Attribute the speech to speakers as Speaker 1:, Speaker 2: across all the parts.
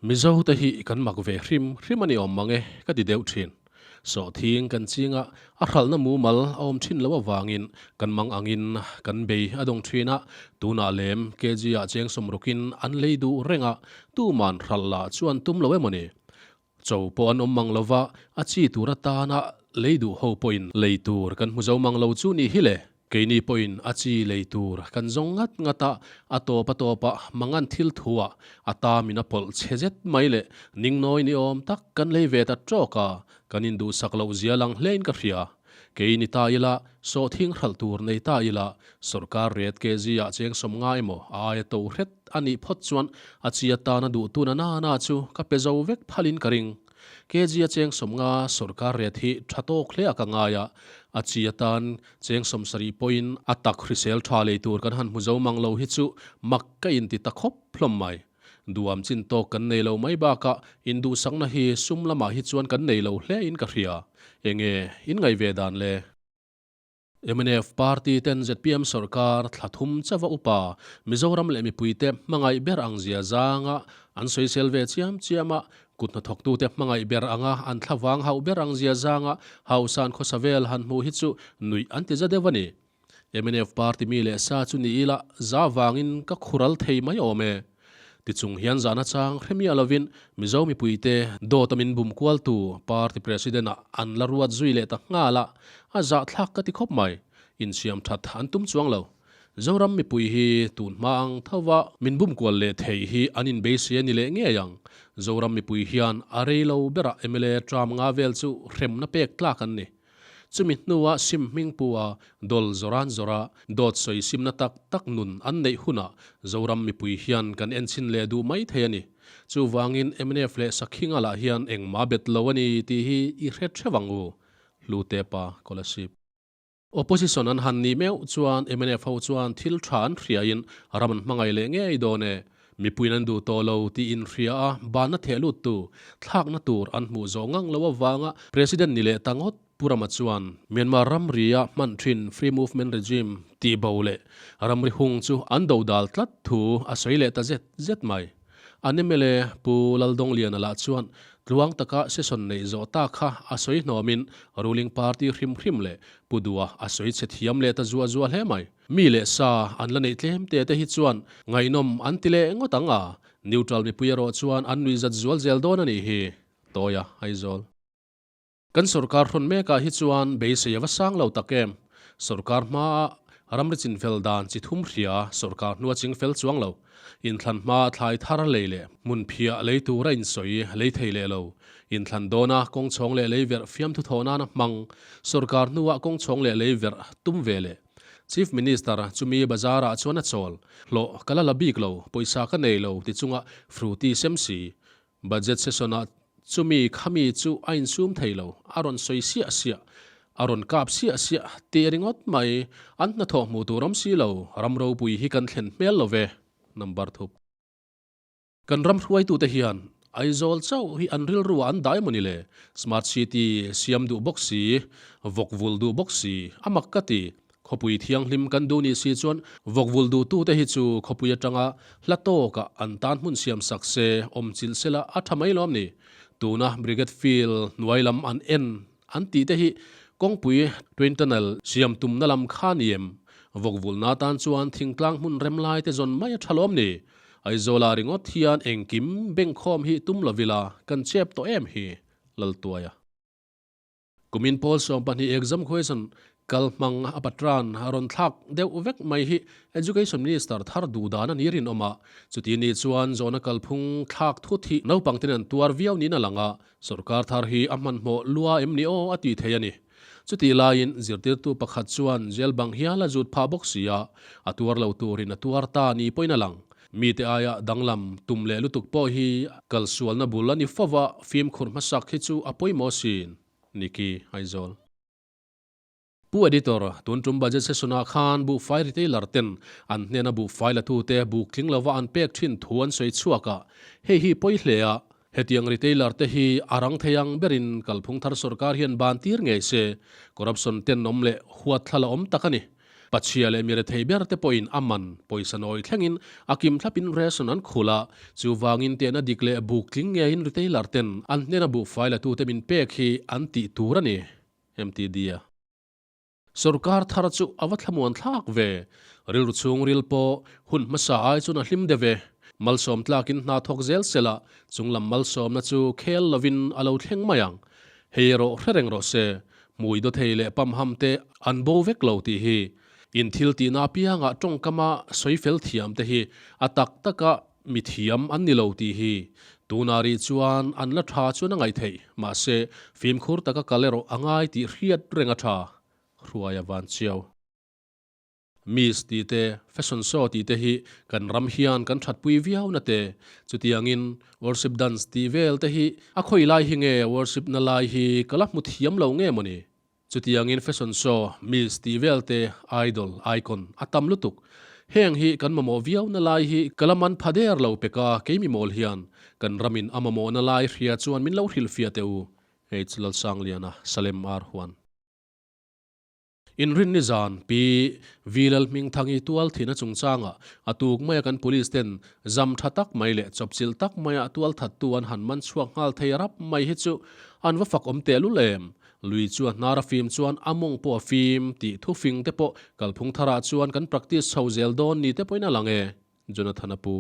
Speaker 1: Mizo te hi kan mak ve hrim hrim a ni awm mang e ka ti deuh thin. Sawhthing kan chinga a hralhna mumal a awm thin loh avangin kan mang angin kan bei a dawng thin a, tunah lem kg ah cheng sawmrukin an lei duh reng a, tuman hralh lah chuan tum lo emaw ni. Cho pawh an awm mang lova, a chi tur atana lei duh ho pawhin lei tur kan hmu zo mang lo chu ni hi le. Keini pawhin a chi lei tur kan zawng ngat ngat a, a tawp a tawpah mangan thil thuah a tamin a pawlh chhe zet mai leh ningnawi ni awm tak kan lei ve ta tawk a, kan induhsak loh zia lang hlein ka hria. Kei ni ta ila, sawhthing hralh tur nei ta ila, sawrkar ret kg ah cheng sawm nga emaw a aia to hret a nih phawt chuan a chi atana duh tuna na na chu ka pe zo vek phalin ka ring. Kg a cheng 50 sawrkar ret hi tha tawk hle a ka ngai a, a chi atan cheng 70 pawhin a tak hrisel tha lei tur kan han hmu zo mang lo hi chu mak ka inti ta khawp hlawm mai. Duam chin tawk kan nei lo mai bakah induhsakna hi sum lamah hi chuan kan nei lo hle in ka hria. Enge in ngaih ve dan le? Mnf party ten zpm sorkar thla thum chauha upa Mizoram leh mipuite hmangaih ber ang zia zanga an sawisel ve chiam chiam a, kut hnathawktute hmangaih ber anga an thla vang hauh ber ang zia zanga hausan khawsa vel han hmuh hi chu nuih an ti za deuh a ni. Mnf party mi leh sa chu ni ila za vangin ka khural thei mai awm e. Tichung hian zahna chang hre miah lovin Mizo mipuite dawt a min bum kualtu party president ah an la ruat zui leh ta nghal a, a zahthlak ka ti khawp mai. Insiam that an tum chuang lo. Zoram mipui hi tun hma ang tho va min bum kual leh theih hi an inbeisei a ni leh ngei ang. Zoram mipui hian a rei lo berah mla tram nga vel chu hremna pek tlak an ni. Chumi hnua sim hming pu a dawl zawran zawra dawt sawi simna tak tak nun an neih hunah Zoram mipui hian kan enchhin leh duh mai thei a ni. Chuvangin mnf leh Sakhinga lah hian engmah bet lo a ni tih hi i hre theuh ang u. Hlutepa Kolasib. Opposition an han nih meuh chuan mnf ho chuan thil tha an hriain ram an hmangaih leh ngei dawn e. Mipuiin an duh tawh lo tih inhria a, banna theh luttu, thlakna tur an hmuh zawh ngang lo avanga President ni leh ta ngawt Pu Rama chuan Myanmar ramria hman thin Free Movement Regime tih bo leh ramri hung chu an do dal tlat thu a sawi leh ta zet zet mai. An mla Pu Laldongliana lah chuan tluang taka session neih zawh ta kha a sawi hnawmin ruling party hrim hrim leh Pu Dua a sawi chhe thiam leh ta zuah zuah hle mai. Mi leh sa an la neih tlem te te hi chuan ngaihnawm an ti leh ngawt ang a, neutral mipui erawh chuan an nuihzat zual zel dawn a nih hi, Tawia Aizawl. Kan sorkar hrawn mekah hi chuan beisei a va sang lo tak em? Sorkar hmaa ramri chinfel dan chi thum hria sorkar hnua chingfel chuang lo. Inthlan hmaa thlai thar lei leh hmun phiah lei tur a insawi lei thei leh lo. Inthlan dawna kawngchhawng leh lei verh fiamthu thawh nana hmang sorkar hnuah kawngchhawng leh lei verh tum ve leh Chief Minister chumi bazar ah chuan a chawl. Hlawh ka la la bik lo, pawisa ka nei lo ti chunga Fruity sem si. Budget session ah chumi khami chu a insum thei lo, a rawn sawi siah siah, a rawn kap siah siah tih ringawt mai. An hnathawh hmuh tur awm si lo, ram ropui hi kan thlen hmel lo ve. Number thup. Kan ram hruaitute hian Aizawl chauh hi an rilru ah an dah emaw ni le? Smart City siam duh bawk si, vawk vul duh bawk si, a mak ka ti. Khawpui thianghlim kan duh nih si chuan vawk vul duhtute hi chu khawpui atanga hla tawkah an tan hmun siam sak se, awm chilh sela a tha mai lawm ni? Tuna Brigade Field hnuai lam an en an tih te hi kawngpui Twin Tunnel siam tumna lam kha ni em? Vawk vulna tan chuan thingtlang hmun rem lai te zawn mai a tha lawm ni? Aizawla ringawt hian engkim bengkhawm hi tum lovila kan chep tawh em hi? Laltuaia. Kumin pawl 12 exam question kal hmang a patran a rawn thlak deuh vek mai hi Education Minister thar duh dan a ni rinawm a, chuti ni chuan zawhna kalphung thlak thut hi naupang ten an tuar viau niin a lang a, sorkar thar hi a hmanhmawh lua em ni aw a ti thei a ni. Chutih laiin zirtirtu pakhat chuan jail bang hial a zut phah bawk si a, a tuar lo turin a tuar ta ni pawhin a lang. Mite aia danglam tum leh lutuk pawh hi kalsualna bul a ni fo va, fimkhur hmasak hi chu a pawimawh sin. Niki Aizawl. Pu Editor, tun tum budget session ah khan buhfai retailer ten an hnena buhfai la tute buk tling lova an pek thin thu an sawi chhuak a, hei hi pawi hle a, Hetiang retailer te hi a rang thei ang berin kalphung thar sorkar hian ban tir ngei se, corruption tenawm leh huat thla la awm tak a ni. Pachhia leh mirethei ber te pawhin a man pawisa nawi thlengin a kim thlapin ration an khulh a, chuvangin tehna dik leh buk tling ngeiin retailer ten an hnena buhfai latute min pek hi an tih tur a ni, MTD a. Sorkar thar chu a va thlamuan thlak ve. Rilru chhungril pawh hun hmasa ai chuan a hlim deuh e. Malsawm tlakin hna thawk zel sela, chunglam malsawmna chu khel lovin a lo thleng mai ang. Hei erawh hre reng rawh se, hmui dawthei leh pamham te an bo vek lo tih hi. In thil tihna apiangah tawngkama sawi fel thiam te hi a tak taka mi thiam an ni lo tih hi. Tunah rih chuan an la tha chuan a ngaih theih, mahse fimkhur taka kal erawh a ngai tih hriat reng a tha, Hruaia van chiau. Miss tih te, fashion show tih te hi kan ram hian kan thatpui viau na te. Chutiangin worship dance tih vel te hi a khawi lai hi nge worship na lai hi ka la hmu thiam lo nge mawni? Chutiangin fashion show, miss tih vel te, idol, icon a tam lutuk. Heng hi kan mamawh viau na lai hi ka la man pha der lo pek a keimi mawl hian kan ramin a mamawh na lai hria chuan min lo hrilhfiah teh u. H Lalsangliana, Salem R Huan. Inrinni zan Pi Vi Lalhmingthangi tual thihna chungchangah a tuk maia kan police ten zam tha tak mai leh chawpchilh tak maia tual thattu an han man chhuak nghal thei rap mai hi chu an va fak awm tehlul em? Lui chu a hnar a fim chuan a mawng pawh a fim tih thufing te pawh kalphung tharah chuan kan practice chho zel dawn ni te pawhin a lang e, Jonathan a pu.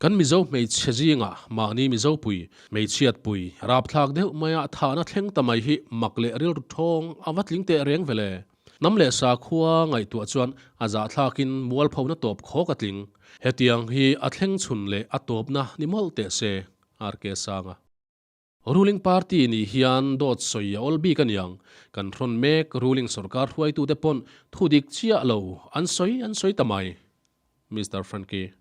Speaker 1: Kan Mizo hmeichhe zingah mahni Mizopui, hmeichhiatpui, rapthlak deuh maia thahna thleng ta mai hi mak leh rilru thawng a va tling teh reng vele. Hnam leh sakhua ngaihtuah chuan a zahthlakin mualphona tawp khawk a tling. Hetiang hi a thleng chhun leh a tawpna ni mawlh teh se, RK Sanga. Ruling party nih hian dawt sawi a awl bik a niang. Kan hrawn mek ruling sorkar hruaitute pawn thudik chiah lo an sawi an sawi ta mai. Mister Frankie.